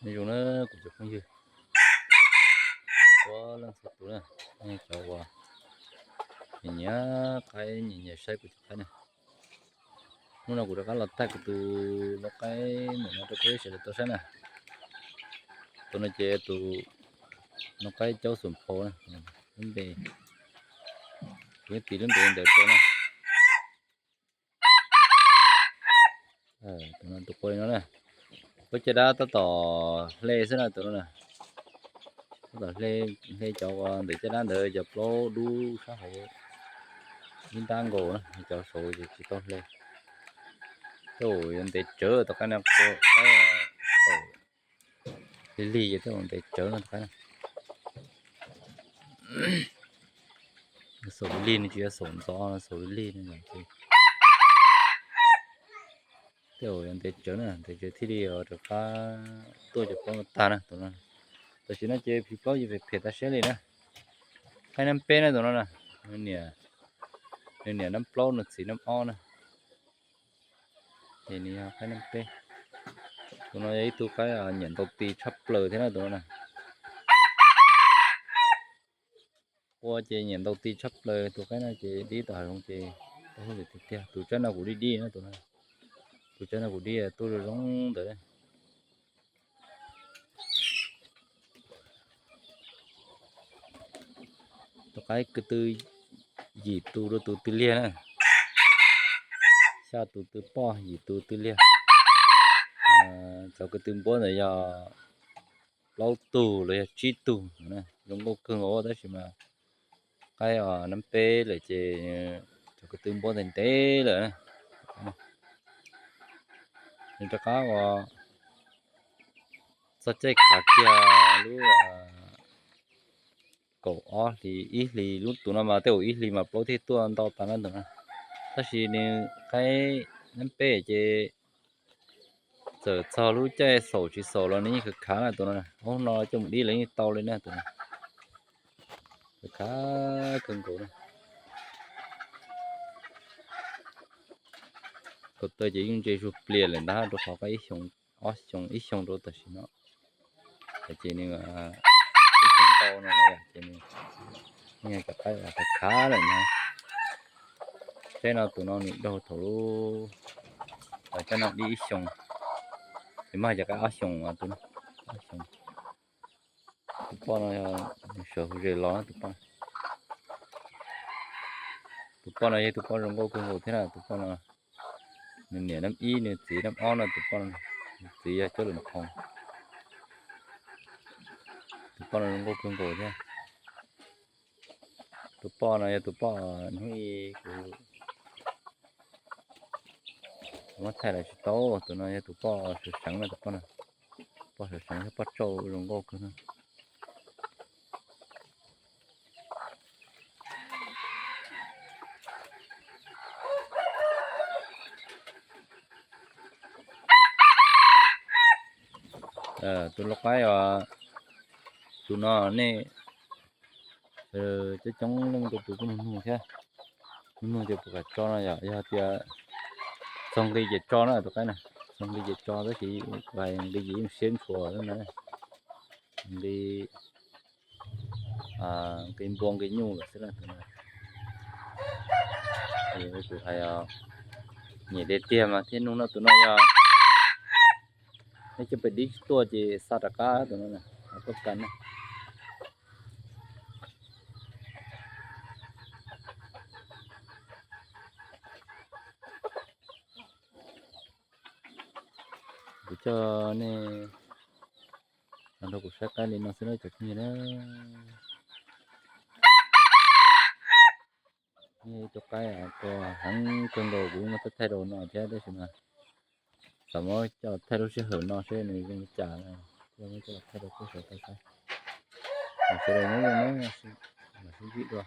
Nyob zoo na kuv cov phooj ywg, txhua leej txhua tus na, cov uas nyiam nyiam qaib, nyiam nyiam saib kuv cov qaib na. Hnub no kuv rov qab los thaij kuv tus lau qaib ntawm no rau peb sawv daws tau saib na. Tus no ces tus lau qaib caub xum phau na, lub npe, kuv yeej piv lub npe ntawd rau na. Tus no tus qua li no na, lub caj dab tab tom hle xwb na tus no na. Tab tom hle, hle cov uas ntawm caj dab ntawd cov plaub dub sab hauv ib nrab nkaus na, cov saud ces tsis tau hle. Tej zaum yuav ntev tsawv tus qaib no, qaib xaum lig lig ces tej zaum ntev tsawv no tus qaib na. Xaum lig lig no tsis yog xaum ntxov, xaum lig lig no ces tej zaum yuav ntev tsawv na, ntev tsawv thiaj li rov qab tuaj cov plaub no tag na tus no. Tam sim no ces phim plaub ces phem phem tas siab li na. Qaib nab peb na tus no na, nws niam nab plaub nws txiv nab ob na. Ces nws yog qaib nab peb. Tus no yog ib tug qaib nyiam ntaus tis tshaj plaws thiab na tus no na. Qua ces nyiam ntaus tis tshaj plaws, tus qaib no ces dib tom hav zoov ces tau hauj lwm tiag tiag. Tus tsab no kuv dib dib na tus no, tus tsab no kuv dib tuaj zoo zoo ntawd. Tus qaib ko tw yim tus rau tus tw liag na, xya tus tw poj yim tus tw liag. Cov ko tw npuab ntawd yog plaub tug los yog tsib tug, zoo nkauj kawg nkaus tab sis mas qaib os nab peb lawm ces cov ko tw npuab ntev ntev lawm. Nws rov qab ua txog caij khav kiag lub kaum ob hlis ib hlis, lub tus no mas tej zaum ib hlis mas plaub thiaj tuaj ntau tas na tus no. Tab sis nws qaib nab peb ces txawm txog lub caij xaum tsis xaum los nws yeej khav khav na tus no. Ub no coj mus dib los yeej tau li na tus no. Khav khav kawg nkaus na. Kaum taw ces yeej ntse zuag plias lawm ntag rau qhov qaib ib xyoo, ob xyoo, ib xyoo rau tam sim no. Ces nws ib xyoo ntau no ces nws yeej cov qaib khav khav lawm na. Teb no tus no nws daug thaum lub, cov no dib ib xyoo, ces muab hais cov qaib ob xyoo tus no, ob xyoo. Tus poj no yog nws sawv hauv zes los na tus poj. Tus poj no yog tus poj zoo nkauj kawg nkaus thiab na tus poj no. Nws niam nab ib nws txiv nab ob no tus poj no, nws txiv yog Cob Lwm Qhoos. Tus poj no zoo nkauj kawg nkaus thiab. Tus poj no yog tus poj hnub i kuv muab thaij los tsis tau, tus no yog tus poj sawv seev na tus poj no. Poj sawv seev thiab poj tsauj zoo nkauj kawg na. Tus lau qaib os, tus no nej coob coob leej ntau tus kuj nug nug thiab. Nug nug tias puas kam tso no yom, yog tias txog nqi ces tso na tus qaib na. Txog nqi ces tso tab sis kuv hais nqi ces yeej siab ntshua na. Nqi, nqi npua nqi nyuj lawm xwb na tus no. Kuv hais nyiam tiag tiag mas thiaj nug no tus no yog nej coj pem dib tsis tuaj ces xa rov qab tus no na, tuaj kas na. Kuv coj nej los nrog kuv saib qaib li no xwb na cov phooj ywg na. Ib tug qaib tuag heev kawg nkaus kuv muab thaij thaij rau no thiab tab sis mas xav muab coj thaij lub sij hawm no seb nws zoo li cas, thiaj muab coj thaij rau peb sawv daws tau saib. Sawv daws nyob zoo na, mam sib ntsib dua.